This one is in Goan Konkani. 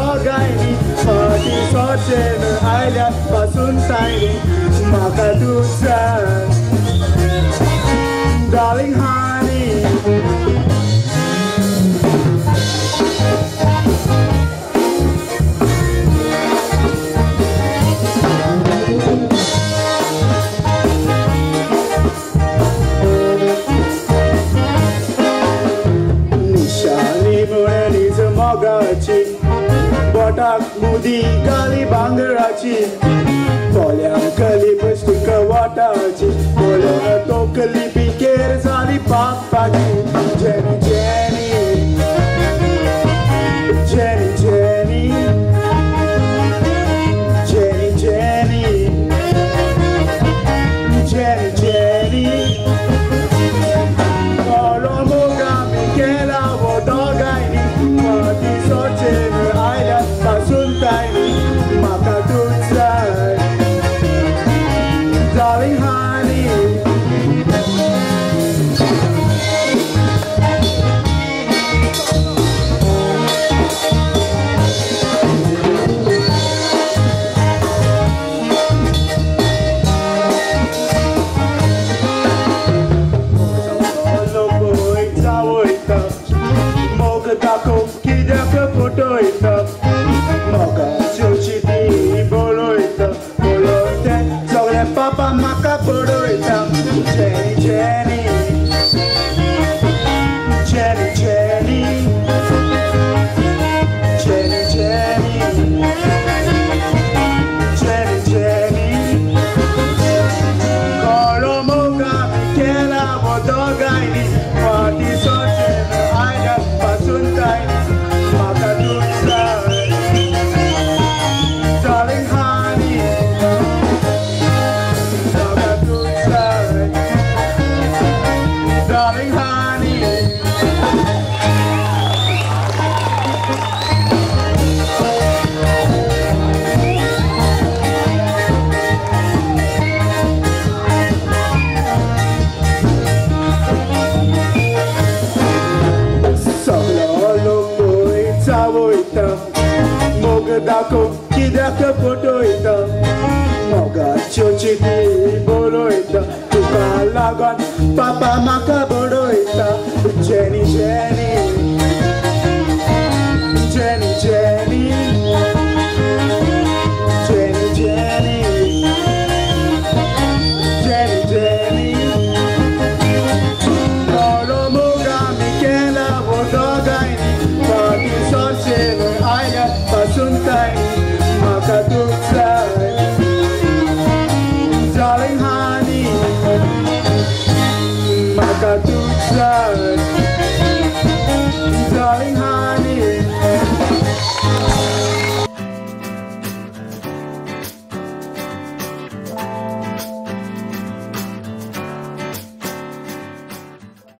दोगांयनी फाटीं सोचेन आयल्या पासून तायनी म्हाका तूं जाय डार्लिंग हनी. बोटाक मुदी गाली भांगराची पोल्यांक लिपस्टीक वाटाची पोळोवन तोकली पिकेर जाली पापाची. Jenny Jenny Jenny Jenny Jenny Jenny Jenny Jenny कोलो मोगामी केला वो दोगांयनी फाटीं सोचेन आयल्या पासून तायनी म्हाका तूं जाय डार्लिंग हनी. मोग दाखोवंक कित्याक फटयता मोगाच्यो चिटी बरयता पळोवन तें सगळें पापा म्हाका बडयता. Jenny Jenny Jenny Jenny Jenny Jenny Jenny Jenny कोलो मोगामी केला वो दोगांयनी फाटीं सोचेन आयल्या पासून तायनी म्हाका तूं जाय डार्लिंग हनी म्हाका तूं जाय डार्लिंग हनी. सगलो लोक पळय चावयता मोग दाखोवंक कित्याक फटयता मोगाच्यो चिटी बरयता तुका लागून पापा म्हाका बडयता. Jenny Jenny.